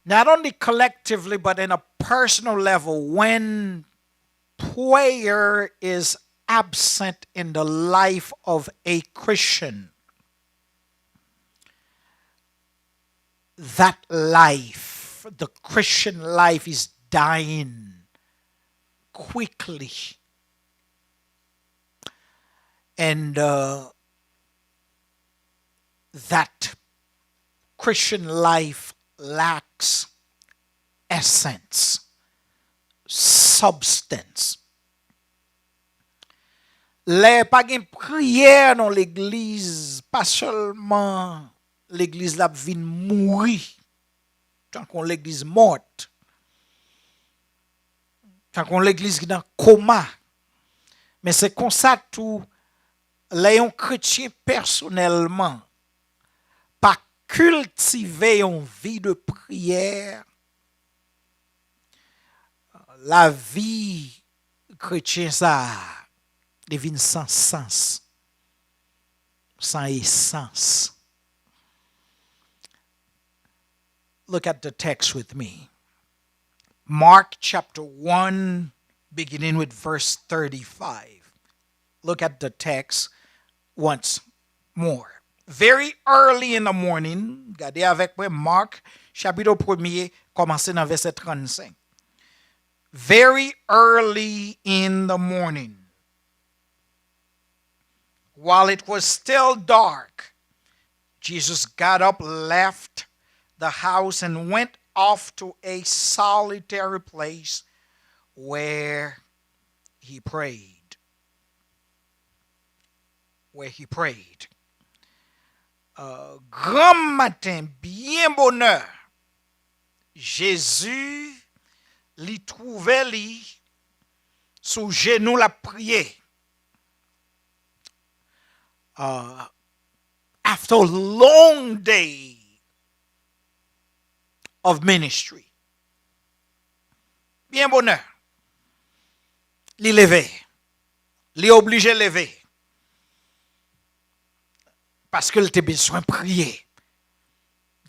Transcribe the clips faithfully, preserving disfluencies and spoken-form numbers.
not only collectively, but in a personal level, when prayer is absent in the life of a Christian, that life, the Christian life, is dying quickly. And uh, that Christian life lacks essence, substance. Lè pa gen priyè nan legliz, pa sèlman legliz la ap vin mouri, tankou yon legliz mòt, tankou yon legliz ki nan koma. Men se konsa tou, lè yon kretyen pèsonèlman pa kiltive yon vi de priyè, lavi kretyen sa a, li vin san sans, san esans. Look at the text with me. Mark chapter one, beginning with verse thirty-five. Look at the text once more. Very early in the morning, gade avèk mwen Mark, chapito premye, kòmanse nan vèsè trannsenk. Very early in the morning, while it was still dark, Jesus got up, left the house, and went off to a solitary place where he prayed. Where he prayed. Uh, granm maten, byen bonè, Jezi, li twouve li sou jenou l ap priye. Uh, after a long day of ministry. Byen bonè, li leve. Li oblije leve. Paske l te bezwen priye.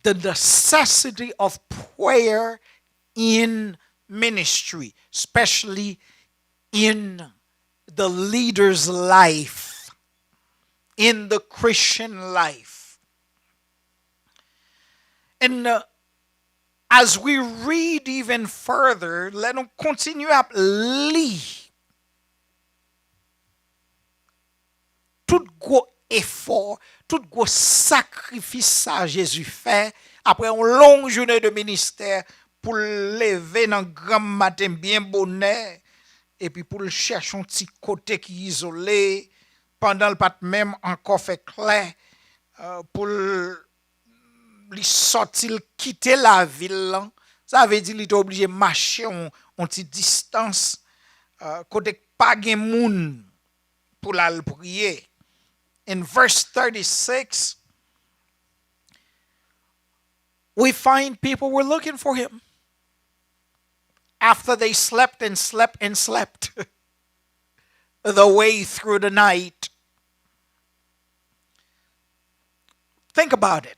The necessity of prayer in ministry, especially in the leader's life, in the Christian life. And uh, as we read even further, lè nou kontinye ap li, tout gwo efò, tout gwo sakrifis sa Jezi fè, apre yon long jounen de ministè, pou l leve nan granm maten byen bonè, epi pou l chèche yon ti kote ki izole, pandan l pa t menm ankò fè klè, euh, pou l, li sòti, l kite lavil lan. Sa vle di li te oblije mache yon, yon ti distans, euh, kote k pa gen moun pou l al priye. In verse thirty-six, we find people were looking for him. After they slept and slept and slept the way through the night. Think about it.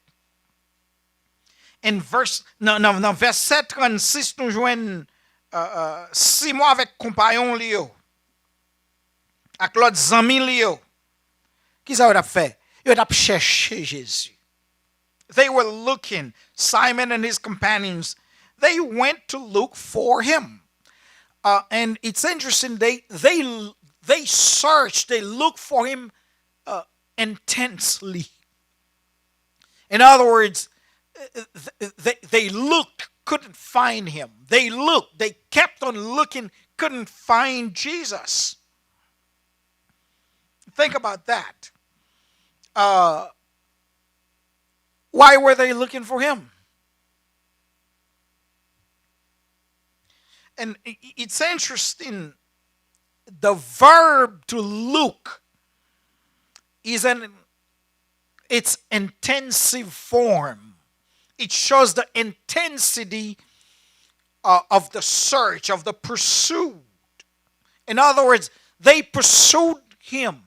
In verse, nan, nan, nan vèsè trannsis, nou jwenn, euh, euh, Simon avèk konpayon li yo, ak lòt zanmi li yo. Kisa yo t ap fè? Yo t ap chèche Jezi. They were looking, Simon and his companions, they went to look for him. Uh, and it's interesting, they, they, they searched, they looked for him uh, intensely. In other words, uh, th- they, they looked, couldn't find him. They looked, they kept on looking, couldn't find Jesus. Think about that. Uh, why were they looking for him? And i- i- it's interesting, the verb to look is an its intensive form. It shows the intensity uh, of the search, of the pursuit. In other words, they pursued him.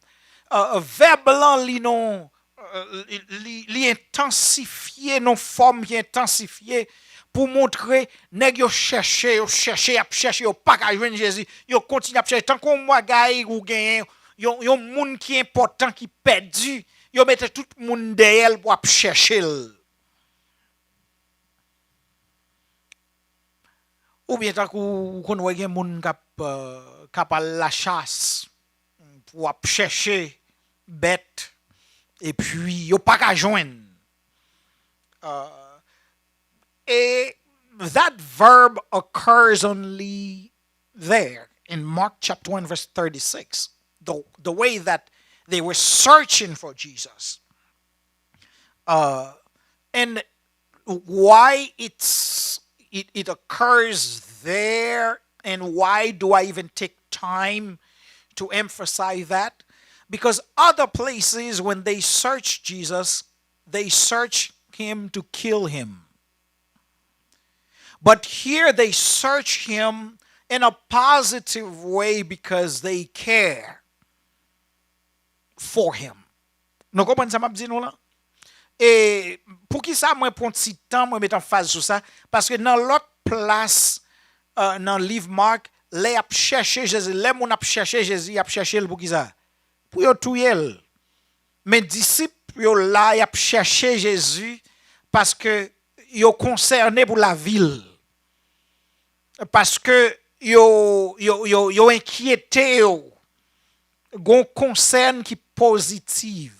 Uh, vèb lan li non, uh, li, li, li entansifye non fòm ki entansifye pou montre nèg yo chèche, yo chèche, y ap chèche, yo pa ka jwenn Jezi, yo kontinye ap chèche. Tankou yon bagay ou genyen, yon, yon moun ki enpòtan, ki pèdi, yo mete tout moun dèyè l pou ap chèche l. Oubyen tankou ou konn wè gen moun k ap, euh, k ap al lachas pou ap chèche bèt, epi yo pa ka jwenn. Euh, e that verb occurs only there in Mark chapter one verse thirty-six. The, the way that they were searching for Jesus. Uh, and why it's it, it occurs there, and why do I even take time to emphasize that? Because other places, when they search Jesus, they search him to kill him. But here they search him in a positive way because they care for him. Nou konprann sa m ap di nou lan? E poukisa mwen pran ti tan, mwen met anfaz sou sa? Paske nan lòt plas, euh, nan liv Mark, lè y ap chèche Jezi, lè moun ap chèche Jezi, y ap chèche l poukisa? Pou yo touye l. Men disip yo la, y ap chèche Jezi paske yo konsène pou lavi l. Paske yo, yo, yo, yo enkyete yo. Gon konsèn ki pozitif.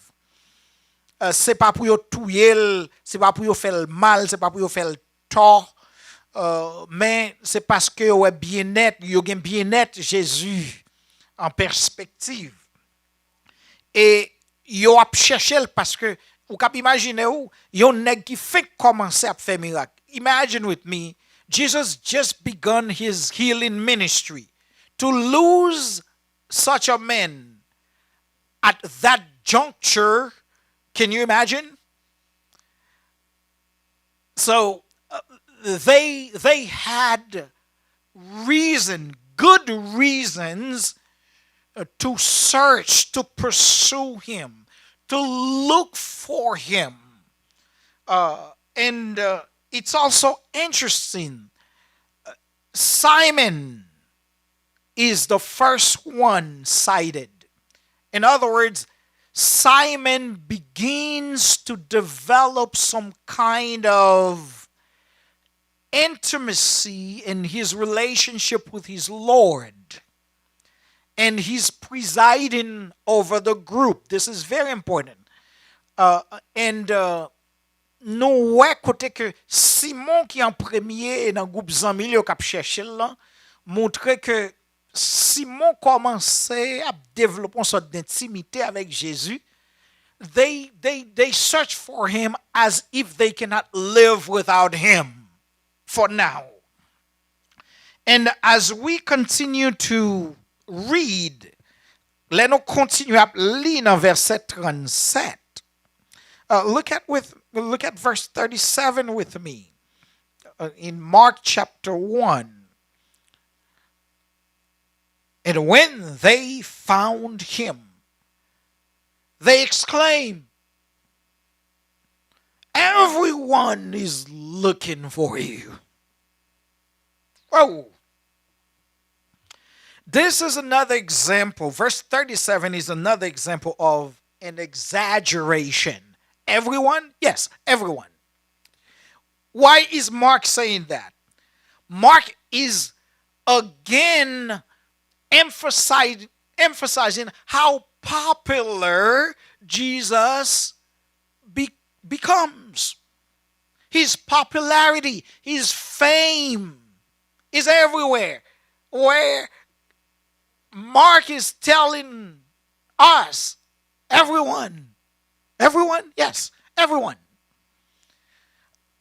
Euh, se pa pou yo touye l, se pa pou yo fè l mal, se pa pou yo fè l tò, euh, men se paske yo wè byennèt, yo gen byennèt Jezi an pèspektiv. E yo ap chèche l paske ou k ap imajine w, yon nèg ki fenk kòmanse ap fè mirak. Imagine with me, Jesus just begun his healing ministry. To lose such a man at that juncture, can you imagine? So, uh, they they had reason, good reasons, uh, to search, to pursue him, to look for him. Uh, and, uh, it's also interesting. Uh, Simon is the first one cited. In other words, Simon begins to develop some kind of intimacy in his relationship with his Lord. And he's presiding over the group. This is very important. Uh, and, uh, nou wè kote ke Simon ki an premye nan gwoup zanmi l yo k ap chèche l lan, montre ke Simon kòmanse ap devlope yon sòt dentimite avèk Jezi. They, they, they search for him as if they cannot live without him for now. And as we continue to read, lè nou kontinye ap li nan vèsè trannsèt, uh, look at with, look at verse thirty-seven with me, uh, in Mark chapter one. And when they found him, they exclaimed, "Everyone is looking for you." Oh. This is another example. Verse thirty-seven is another example of an exaggeration. Everyone? Yes, everyone. Why is Mark saying that? Mark is again emphasizing, emphasizing how popular Jesus be-, becomes. His popularity, his fame is everywhere. Where Mark is telling us, everyone, everyone, yes, everyone.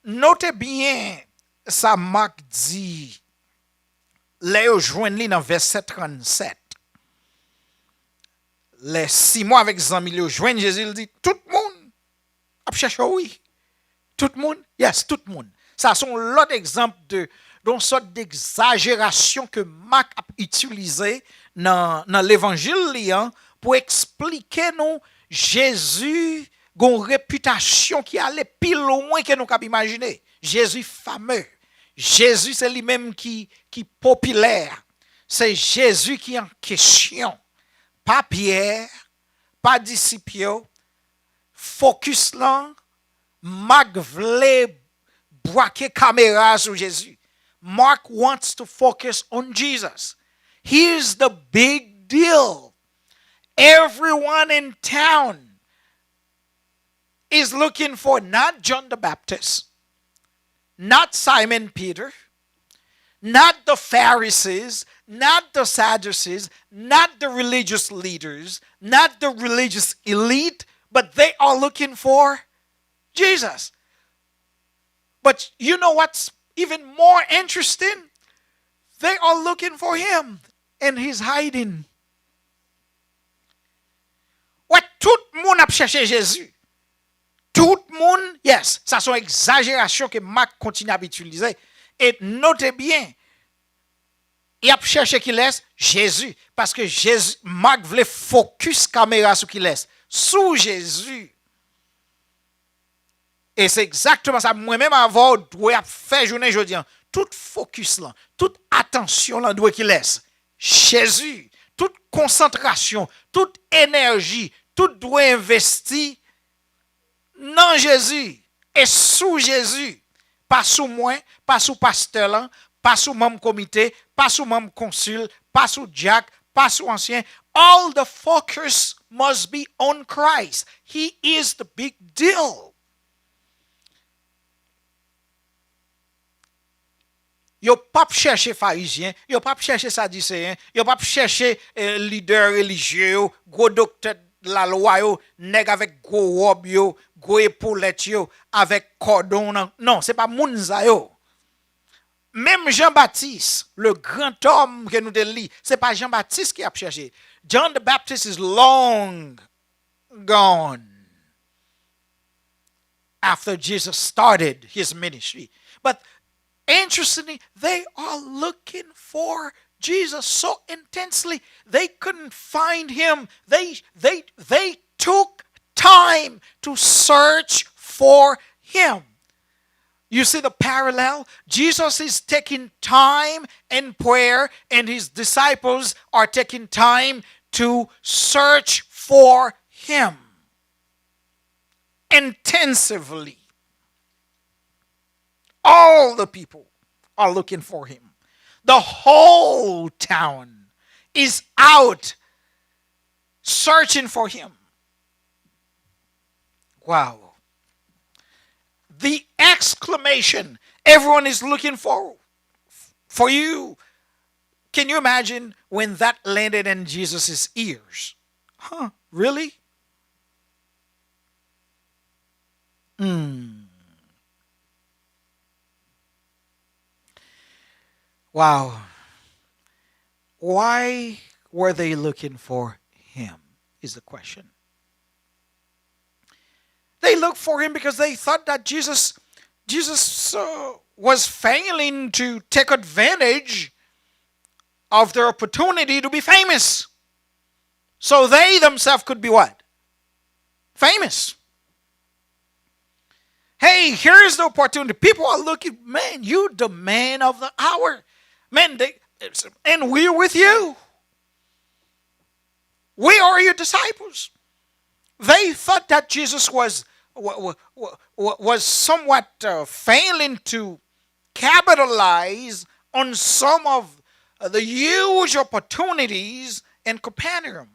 Note byen sa Mak di lè yo jwenn li nan vèsè trannsèt. Lè Simon avèk zanmi l yo jwenn Jezi, l di, "Tout moun ap chèche w, wi." Tout moun? Yes, tout moun. Sa se yon lòt egzanp de, de yon sòt degzajerasyon ke Mak ap itilize nan, nan levanjil li an pou eksplike nou Jezi gen yon repitasyon ki ale pi lwen ke nou kab imajine. Jezi fame. Jezi se li menm ki, ki popilè. Se Jezi ki an kesyon. Pa Pyè, pa disip yo. Fokis lan, Mak vle brake kamera sou Jezi. Mark wants to focus on Jesus. Here's the big deal. Everyone in town is looking for not John the Baptist, not Simon Peter, not the Pharisees, not the Sadducees, not the religious leaders, not the religious elite, but they are looking for Jesus. But you know what's even more interesting? They are looking for him and he's hiding. Wè, tout moun ap chèche Jezi. Tout moun, yes, sa se yon egzajerasyon ke Mak kontinye ap itilize. E note byen, y ap chèche kilès? Jezi. Paske Jezi, Mak vle fokis kamera sou kilès? Sou Jezi. E se egzakteman sa mwen menm avè w dwe ap fè jounen jodi an. Tout fokis lan, tout atansyon lan dwe kilès? Jezi. Tout konsantrasyon, tout enèji, tout dwe envesti nan Jezi e sou Jezi. Pa sou mwen, pa sou pastè lan, pa sou manm komite, pa sou manm konsil, pa sou dyak, pa sou ansyen. All the focus must be on Christ. He is the big deal. Yo p ap chèche Farizyen, yo p ap chèche Sadiseyen, yo p ap chèche, eh, lidè relijye yo, gwo doktè lalwa yo, nèg avèk gwo wòb yo, gwo epolèt yo, avèk kòdon nan. Non, se pa moun sa yo. Menm Jan Batis, le grand homme ke nou te li, se pa Jan Batis ke y ap chèche. John the Baptist is long gone after Jesus started his ministry. But interestingly, they are looking for Jesus so intensely. They couldn't find him. They, they, they took time to search for him. You see the parallel? Jesus is taking time in prayer, and his disciples are taking time to search for him intensively. All the people are looking for him. The whole town is out searching for him. Wow. The exclamation, "Everyone is looking for, for you." Can you imagine when that landed in Jesus' ears? Huh, really? Mm. Wow. Why were they looking for him? Is the question. They looked for him because they thought that Jesus, Jesus, uh, was failing to take advantage of their opportunity to be famous. So they themselves could be what? Famous. Hey, here's the opportunity. People are looking, man, you the man of the hour. Man, they, and we're with you. We are your disciples. They thought that Jesus was, wa-, wa-, wa-, wa-, was somewhat, uh, failing to capitalize on some of, uh, the huge opportunities in Capernaum.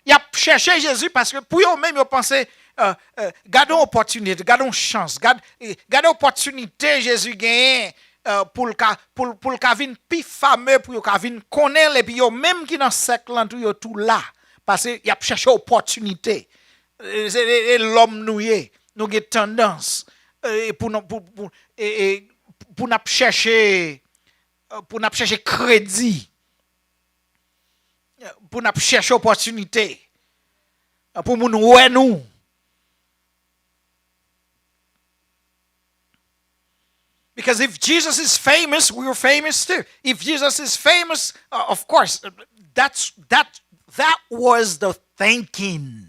Y ap chèche Jezi paske pou yo menm yo panse, euh, euh, gade yon opòtinite, gade yon chans, gade, euh, gade opòtinite Jezi genyen, euh, pou l ka, pou l, pou l ka vin pi fame, pou yo ka vin konnen l, epi yo menm ki nan sèk lan tou, yo tou la. Paske y ap chèche opòtinite. E, se, e, e lòm nou ye. Nou gen tandans, e, pou nou, pou, pou, e, e, pou n ap chèche, e, pou n ap chèche kredi, pou n ap chèche opòtinite, pou moun wè nou. Because if Jesus is famous, we're famous too. If Jesus is famous, uh, of course, that's, that, that was the thinking.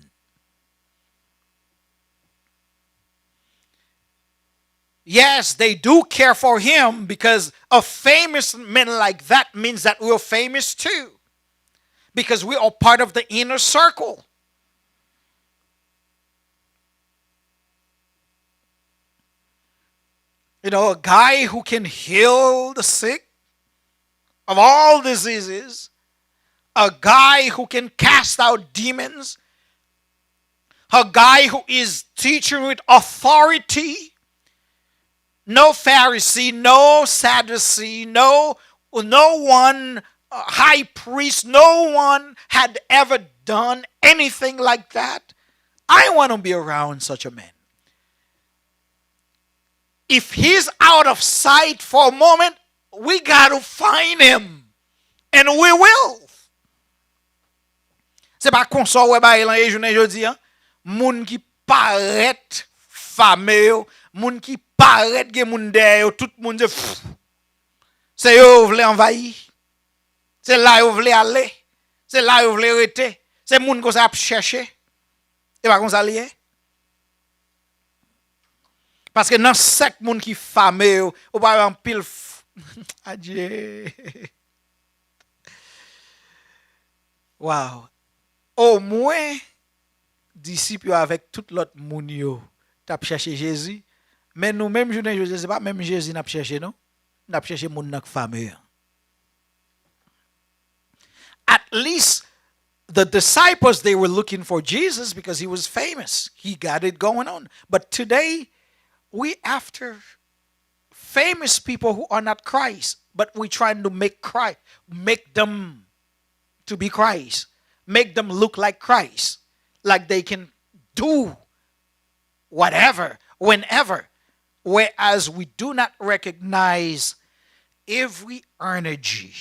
Yes, they do care for him because a famous man like that means that we're famous too. Because we are part of the inner circle. You know, a guy who can heal the sick of all diseases, a guy who can cast out demons, a guy who is teaching with authority, no Pharisee, no Sadducee, no, no one, uh, high priest, no one had ever done anything like that. I want to be around such a man. If he's out of sight for a moment, we got to find him. And we will. Se pa konsa w wè bagay lan ye jounen jodi a. Moun ki parèt fame yo, moun ki parèt gen moun dèyè yo, tout moun se, pff, se yo yo vle anvayi. Se la yo vle ale. Se la yo vle rete. Se moun konsa y ap chèche. E pa konsa l ye. Paske nan sèk moun ki fame yo, ou pa wè anpil f-, adye. Wow. Omwen disip yo avèk tout lòt moun yo t ap chèche Jezi, men nou menm jounen jodi a, se pa menm Jezi n ap chèche non. N ap chèche moun nan k fame an. At least the disciples, they were looking for Jesus because he was famous. He got it going on. But today, we after famous people who are not Christ, but we trying to make Christ, make them to be Christ, make them look like Christ, like they can do whatever, whenever, whereas we do not recognize every energy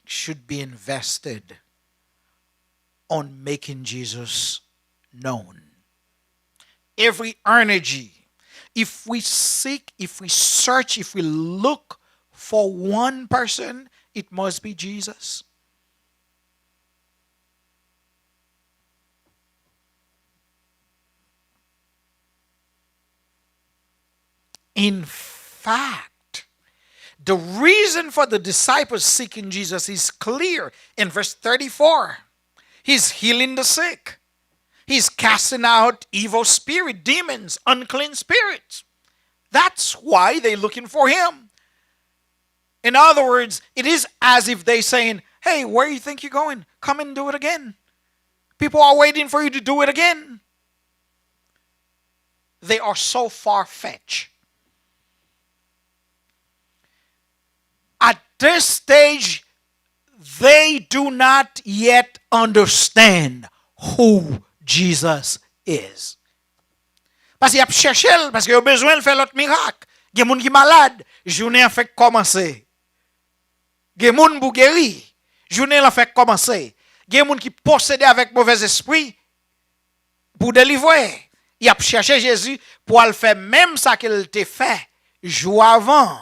should be invested on making Jesus known. Every energy, if we seek, if we search, if we look for one person, it must be Jesus. In fact, the reason for the disciples seeking Jesus is clear in verse thirty-four. He's healing the sick. He's casting out evil spirit, demons, unclean spirits. That's why they're looking for him. In other words, it is as if they saying, "Hey, where you think you're going? Come and do it again. People are waiting for you to do it again." They are so far-fetched. At this stage, they do not yet understand who Jesus is. Paske y ap chèche l, paske yo bezwen l fè lòt mirak. Gen moun ki malad, jounen an fèk kòmanse. Gen moun pou geri, jounen an fèk kòmanse. Gen moun ki posede avèk movèzespri pou delivre. Y ap chèche Jezi pou al fè menm sa ke l te fè jou avan.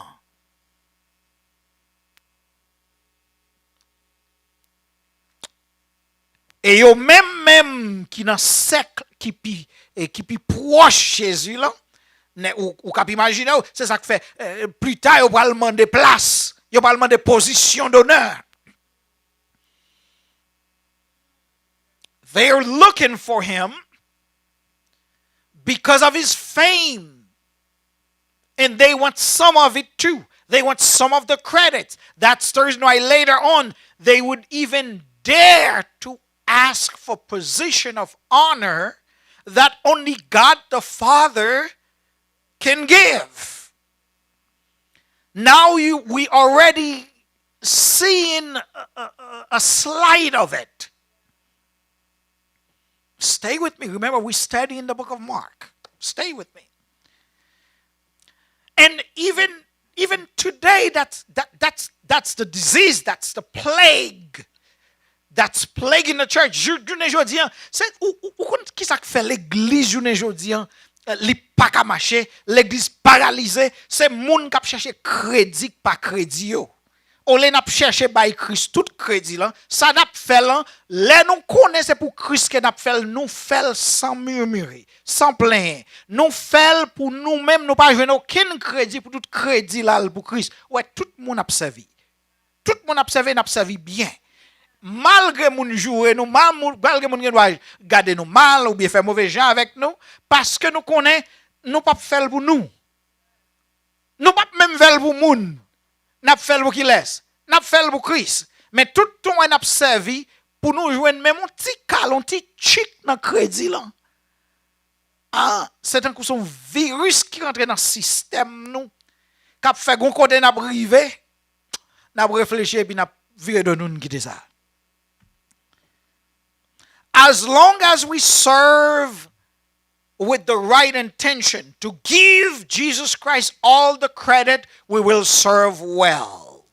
E yo menm menm ki nan sèk ki pi, e ki pi pwòch Jezi lan, nè, ou, ou k ap imajine w, se sa k fè, e, pita yo pral mande plas, yo pral mande pozisyon donè. They are looking for him because of his fame. And they want some of it too. They want some of the credit. That's the reason why later on they would even dare to ask for position of honor that only God the Father can give. Now you, we already seeing a, a, a, a slide of it. Stay with me. Remember, we study in the book of Mark. Stay with me. And even, even today, that's, that, that's, that's the disease, that's the plague, that's plaguing the church. Jou-, jounen jodi an, se, ou, ou, ou konn ki sa k fè legliz jounen jodi an, eh, li pa ka mache, legliz paralize, se moun k ap chèche kredi k pa kredi yo. Olye n ap chèche bay Kris tout kredi lan, sa n ap fè lan, lè nou konnen se pou Kris ke n ap fè l, nou fè l san mimire, san plenyen. Nou fè l pou nou menm, nou pa jwenn okenn kredi pou tout kredi la al pou Kris. Ou wè, tout moun ap sèvi. Tout moun ap sèvi, n ap sèvi byen. Malgre moun joure nou, mal-, moun, malgre moun gen dwa gade nou mal oubyen fè move jan avèk nou, paske nou konnen nou p ap fè l pou nou. Nou p ap menm fè l pou moun. N ap fè l pou kilès? N ap fè l pou Kris. Men tout tan wè n ap sèvi pou nou jwenn menm yon ti kal, yon ti tchik nan kredi lan. Ah, se tankou se yon viris ki rantre nan sistèm nou, k ap fè gon kote n ap rive, n ap reflechi epi n ap vire do nou, n kite sa. As long as we serve with the right intention to give Jesus Christ all the credit, we will serve well.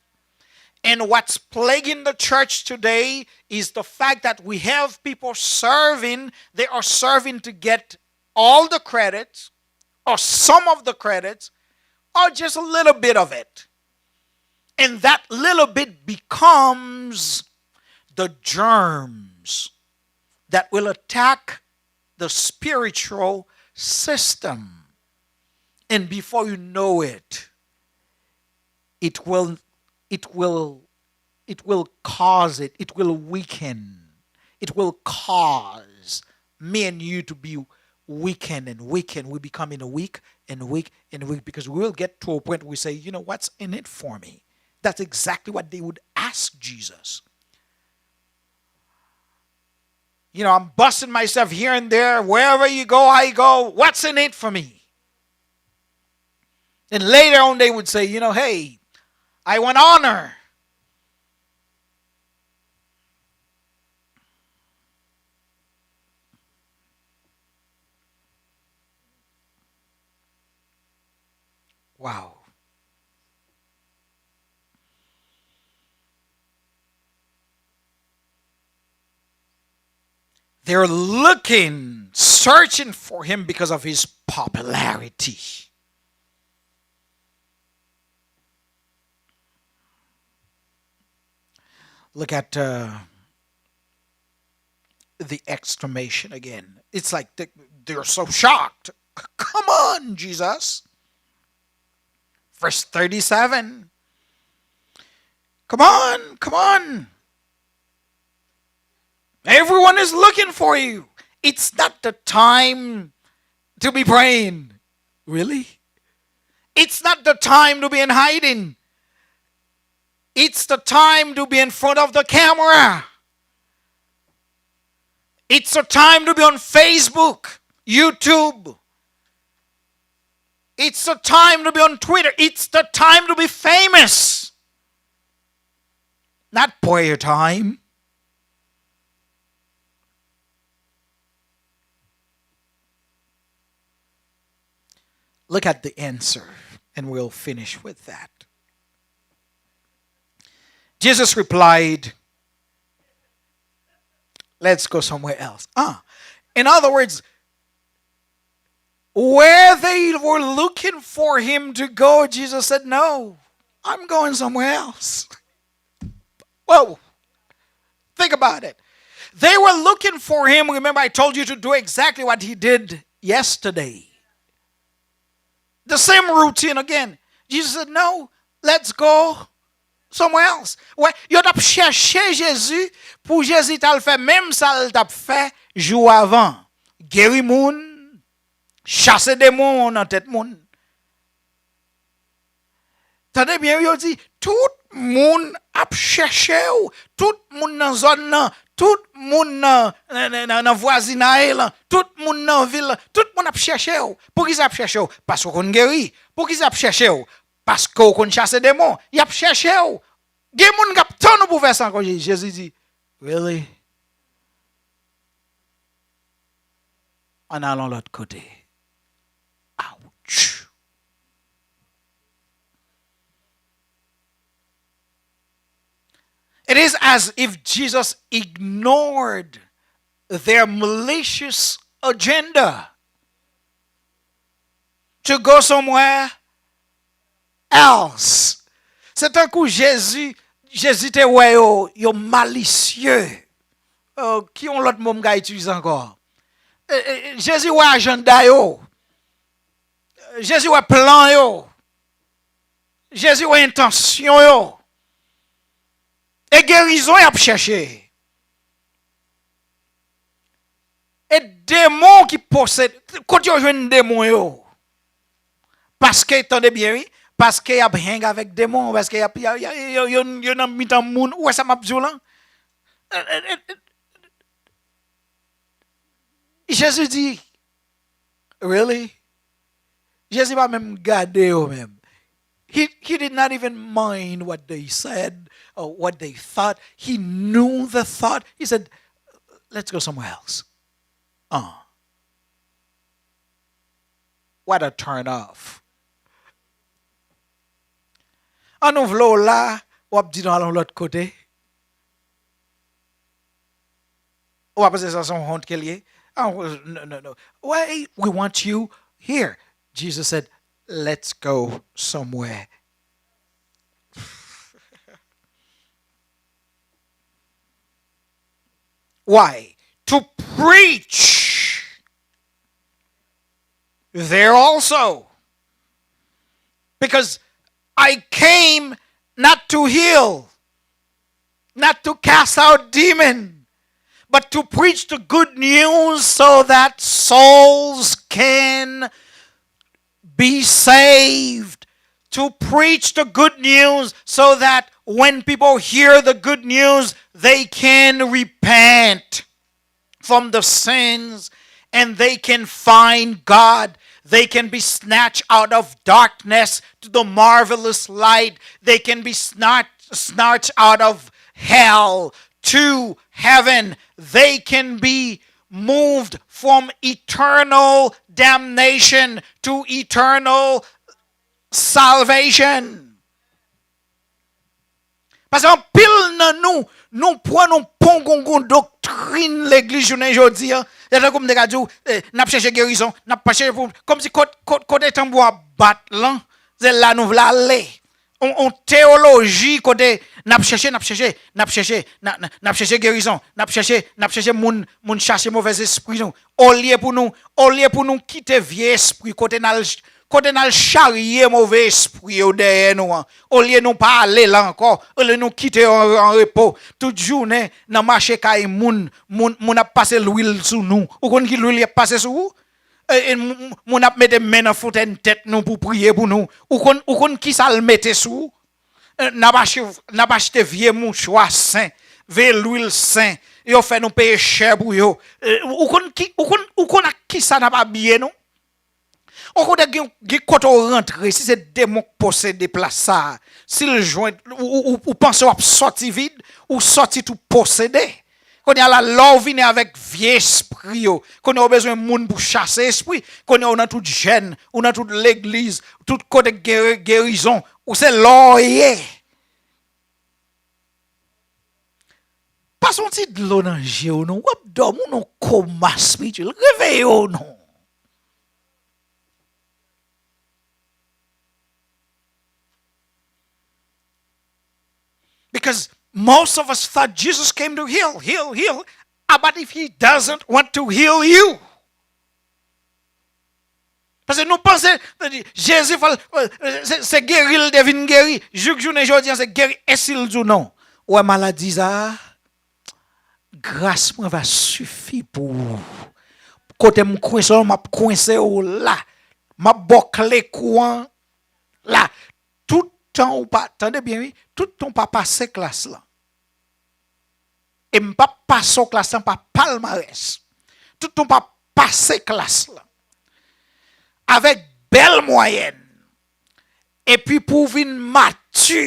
And what's plaguing the church today is the fact that we have people serving, they are serving to get all the credit, or some of the credit, or just a little bit of it. And that little bit becomes the germs that will attack the spiritual system. And before you know it, it will, it will, it will cause it, it will weaken. It will cause me and you to be weakened and weakened. We're becoming weak and weak and weak because we will get to a point where we say, you know, what's in it for me? That's exactly what they would ask Jesus. You know, I'm busting myself here and there. Wherever you go, I go. What's in it for me? And later on, they would say, you know, hey, I want honor. Wow. They're looking, searching for him because of his popularity. Look at uh, the exclamation again. It's like they, they're so shocked. Come on, Jesus. Verse thirty-seven. Come on, come on. Everyone is looking for you. It's not the time to be praying. Really? It's not the time to be in hiding. It's the time to be in front of the camera. It's the time to be on Facebook, YouTube. It's the time to be on Twitter. It's the time to be famous. Not prayer time. Look at the answer, and we'll finish with that. Jesus replied, let's go somewhere else. Ah, in other words, where they were looking for him to go, Jesus said, no, I'm going somewhere else. Whoa. Think about it. They were looking for him. Remember, I told you to do exactly what he did yesterday. The same routine again. Jesus said, no, let's go somewhere else. Wè, yo t ap chèche Jezi pou Jezi t al fè menm sa l t ap fè jou avan. Geri moun, chase demon nan tèt moun. Tande byen, yo di, tout moun ap chèche w, tout moun nan zòn nan, tout moun nan, nan, nan, nan vwazinay lan, tout moun nan vil lan, tout moun ap chèche w. Poukisa y ap chèche w? Paske w konn geri. Poukisa y ap chèche w? Paske w konn chase demon. Y ap chèche w. Gen moun k ap tann ou pou fè sa ankò. Jezi di, really? Ann al yon lòt kote. Ouch. It is as if Jesus ignored their malicious agenda to go somewhere else. Se tankou Jezi Jezi te wè yo, yo malisye. Euh, ki yon lòt mo m ka itilize ankò? E, e, e, Jezi wè ajanda yo. Jezi wè plan yo. Jezi wè entansyon yo. E gerizon y ap chèche. E demon ki posede, kote yo jwenn demon yo? Paske, tande byen, wi, paske y ap hang avèk demon, paske y ap, y ap, y ap, yo, yo, yo nan mitan moun. Ou wè sa m ap di w lan? E, e, e, e, Jezi di, really? Jezi pa menm gade yo menm. He, he did not even mind what they said or what they thought. He knew the thought. He said, "Let's go somewhere else." Ah. What a turn off. An nou vle w la, w ap di nou al yon lòt kote. Ou pa panse sa se yon hont ke l ye? Ah, no, no, no. Why we want you here? Jesus said, "Let's go somewhere." Why? To preach there also. Because I came not to heal, not to cast out demon, but to preach the good news so that souls can be saved. To preach the good news so that when people hear the good news, they can repent from the sins and they can find God. They can be snatched out of darkness to the marvelous light. They can be snatched, snatched out of hell to heaven. They can be moved from eternal damnation to eternal salvation. Paske anpil nan nou, nou pran yon pongongon doktrin legliz jounen jodi a. Se tankou m te ka di w, eh, n ap chèche gerizon, n ap chèche pou, kòmsi kot, kot, kote tanbou a bat lan, se la nou vle ale. On, on teyoloji kote n ap chèche, n ap chèche, n ap chèche, n a, n a, n ap chèche gerizon, n ap chèche, n ap chèche moun, moun chase movèzespri nou. Olye pou nou, olye pou nou kite vye espri kote n al, kote n al charye move espri yo dèyè nou an. Olye nou pa ale la ankò, olye nou kite yo an, an repo. Tout jounen nan mache kay moun, moun, moun ap pase lwil sou nou. Ou konn ki lwil y ap pase sou ou? E, e, m-, m-, moun ap mete men nan fontèn tèt nou pou priye pou nou. Ou konn, ou konn ki sa l mete sou ou? E, n ap achte, n ap achte vye mouchwa sen, vye lwil sen. Yo fè nou peye chè pou yo. E, ou konn ki, ou konn, ou konn ak ki sa n ap abiye nou? Ou konn gen, gen kote w rantre, si se demon k posede plas sa a, si l jwenn, ou, ou, ou, ou panse w ap sòti vid, ou sòti tou posede. Kounye a la, lè w vini avèk vye espri yo, kounye a w bezwen moun pou chase espri, kounye a w nan tout jèn, ou nan tout legliz, tout kote k gen gerizon, ou se la w ye. Pase yon ti dlo nan je w non, w ap dòmi w nan koma espirityèl, reveye w non. Because most of us thought Jesus came to heal, heal, heal. How about if he doesn't want to heal you? Paske nou panse, Jezi fè l, se, se geri l te vin geri. Jouk jounen jodi a, se geri. E si l di w non? Ou wè maladi sa a? Gras mwen va sifi pou ou. Kote m kwense w, m ap kwense w la. M ap ba w kle kou an la. Tout tan ou pa, tande byen wi, tout tan ou pa pase klas lan. E m p ap pase w klas lan pa palmarès. Tout tan ou pa pase klas lan. Avèk bèl mwayèn. Epi pou w vin mati,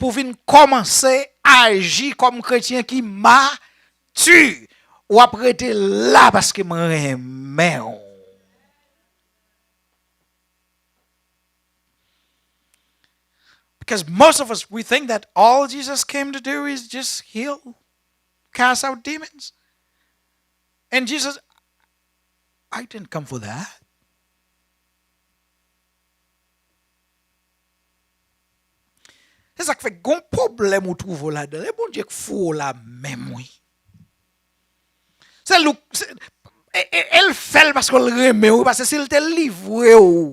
pou w vin kòmanse aji kòm kretyen ki mati, w ap rete la paske mwen renmen w. Because most of us, we think that all Jesus came to do is just heal, cast out demons. And Jesus, I didn't come for that. Se Sa k fè gon pwoblèm ou twouve w ladan l, e Bondye k foure w la menm, wi. Se li w, se, e, e, e l fè l paske l renmen w, paske si l te livre w,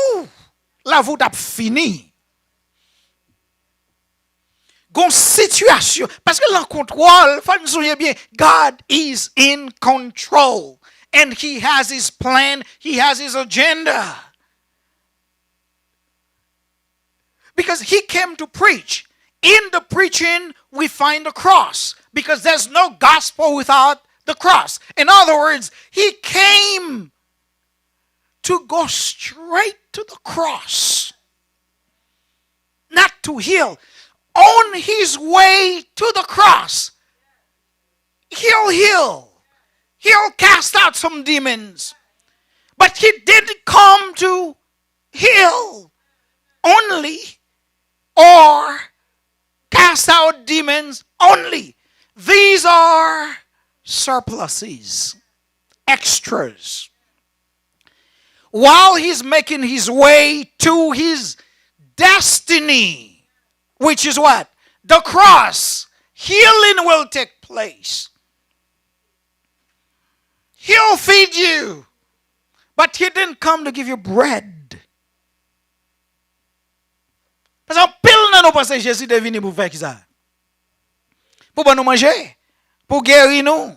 ou, lavi w t ap fini. Gon sitiyasyon, paske l an kontwòl, fò n sonje byen, God is in control. And he has his plan, he has his agenda. Because he came to preach. In the preaching, we find the cross. Because there's no gospel without the cross. In other words, he came to go straight to the cross, not to heal. On his way to the cross, he'll heal, he'll cast out some demons. But he didn't come to heal only or cast out demons only. These are surpluses, extras. While he's making his way to his destiny, which is what? The cross, healing will take place. He'll feed you. But he didn't come to give you bread. Paske anpil nan nou panse Jezi te vini pou fè kisa? Pou ban nou manje, pou geri nou,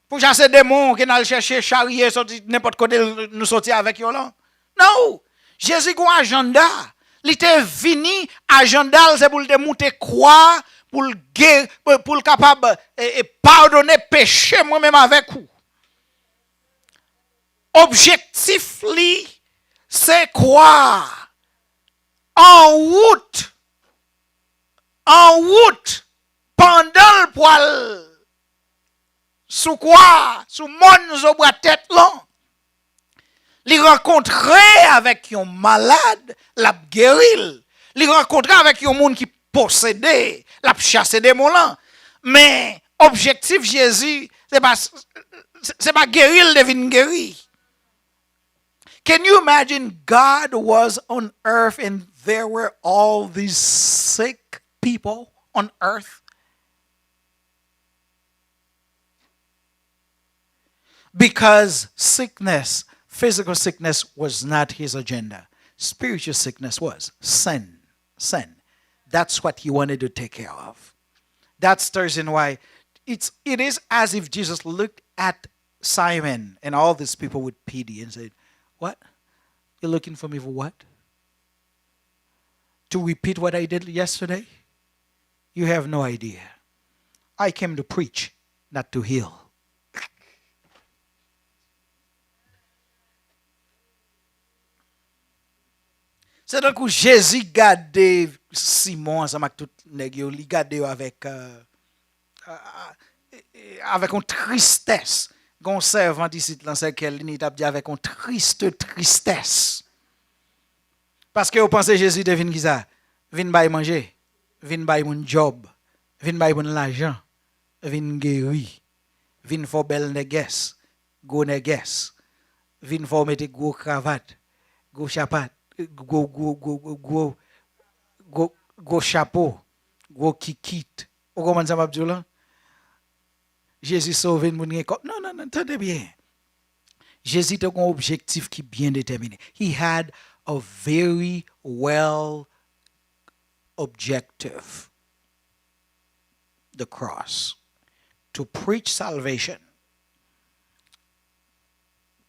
pou chase demon ke n al chèche, charye soti nenpòt kote nou soti avèk yo lan. Non! Jezi gon ajanda. Li te vini, ajanda l se pou l te moute kwa, pou l ge-, pou l kapab, e, e, padone peche mwen menm avèk ou. Objektif li se kwa. An wout, an wout, pandan l pwal sou kwa, sou mòn zobwa tèt lan, li rankontre avèk yon malad, l ap geri l. Li rankontre avèk yon moun ki posede, l ap chase demon lan. Men objektif Jezi, se pa, se, se pa geri l te vin geri. Can you imagine God was on earth and there were all these sick people on earth? Because sickness, physical sickness was not his agenda. Spiritual sickness was. Sin. Sin. That's what he wanted to take care of. That's the reason why it's, it is as if Jesus looked at Simon and all these people with pity and said, "What? You're looking for me for what? To repeat what I did yesterday? You have no idea. I came to preach, not to heal." Se tankou Jezi gade Simon ansanm ak tout nèg yo, li gade yo avèk, euh, a, a, e, e, avèk yon tristès. Gen yon sèvant isit lan, sè Kèlini, li t ap di avèk yon triste tristès. Paske yo panse Jezi te vin kisa? Vin bay manje, vin bay moun djòb, vin bay moun lajan, vin geri, vin fè w bèl nègès, gwo nègès, vin fè w mete gwo kravat, gwo chapat, gwo, gwo, gwo, gwo, gwo, gwo, gwo chapo, gwo kikit. Ou konprann sa m ap di w lan? Jezi sove n pou n gen kòb. Non, non, non, tande byen. Jezi te gen yon objektif ki byen detèmine. He had a very well objective. The cross. To preach salvation.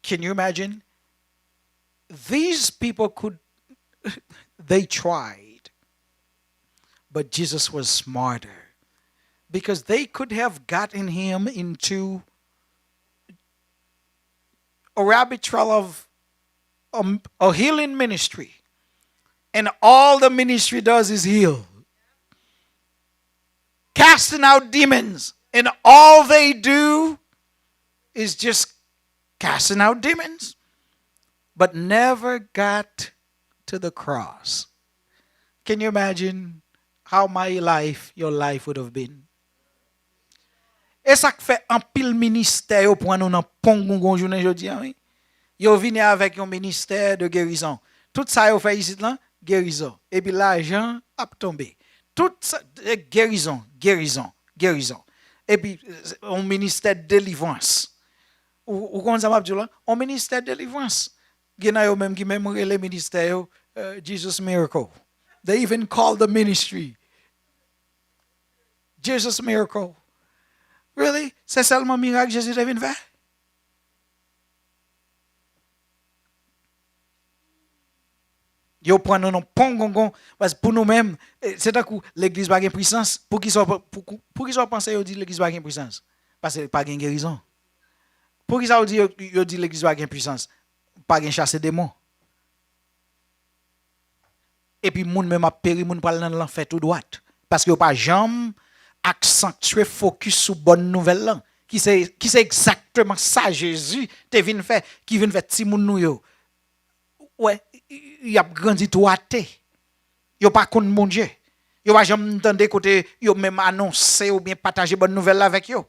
Can you imagine? These people could, they tried, but Jesus was smarter because they could have gotten him into a rabbit trail of a, a healing ministry, and all the ministry does is heal, casting out demons, and all they do is just casting out demons, but never got to the cross. Can you imagine how my life, your life would have been? E sa k fè anpil ministè yo pran nou nan pon goungon jounen jodi a, wi. Yo vini avèk yon ministè de gerizon. Tout sa yo fè isit lan, gerizon. Epi lajan ap tonbe. Tout sa, e, gerizon, gerizon, gerizon. Epi, e, yon ministè delivrans. Ou, ou konn sa m ap di w la? Yon ministè delivrans. Gen nan yo menm ki menm rele ministè yo, e, Jesus Miracle. They even call the ministry Jesus Miracle. Really? Se sèlman mirak Jezi te vin fè? Yo pran nou nan pongongon, paske pou nou menm, e, se tankou legliz pa gen pwisans. Poukisa w pa, pou, poukisa w panse yo di legliz pa gen pwisans? Paske pa gen gerizon. Poukisa yo di, yo, yo di legliz pa gen pwisans? Pa gen chase demon. Epi moun menm ap peri, moun pral nan lanfè tou dwat. Paske yo pa janm aksantye fokis sou bòn nouvèl lan, ki se, ki se egzakteman sa Jezi te vin fè, ki vin fè timoun nou yo, wè, y, y ap grandi tou ate. Yo pa konn Bondye. Yo pa janm tande kote yo menm anonse oubyen pataje bòn nouvèl la avèk yo.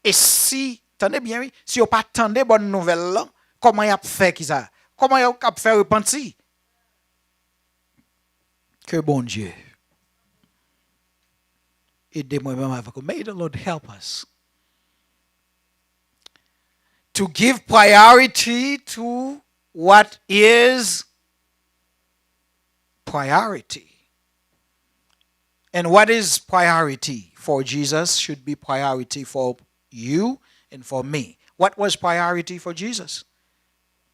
E si, tande byen wi, si yo pa tande bòn nouvèl lan, kòman y ap fè ki sa? Kòman yo ap fè repanti? Ke Bondye ede mwen menm avèk ou. May the Lord help us to give priority to what is priority. And what is priority for Jesus should be priority for you and for me. What was priority for Jesus?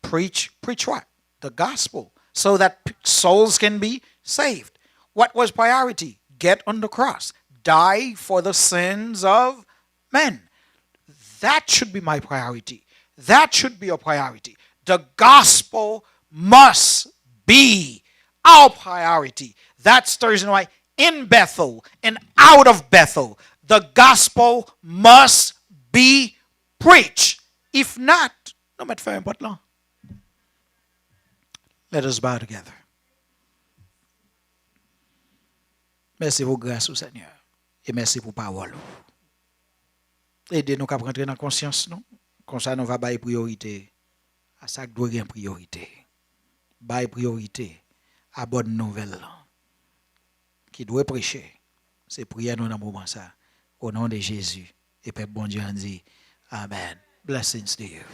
Preach, preach what? The gospel, so that p-, souls can be saved. What was priority? Get on the cross, die for the sins of men. That should be my priority. That should be your priority. The gospel must be our priority. That's the reason why in Bethel and out of Bethel, the gospel must be preached. If not, nou mèt fèmen pòt lan. Let us bow together. Mèsi pou gras ou, Senyè. E mèsi pou pawòl ou. Ede nou kab rantre nan konsyans nou. Konsa nou va bay priyorite a sa k dwe gen priyorite. Bay priyorite a bòn nouvèl lan ki dwe preche. Se priyè nou nan moman sa. O non de Jezi. E pèp Bondye an di, amèn. Blessings to you.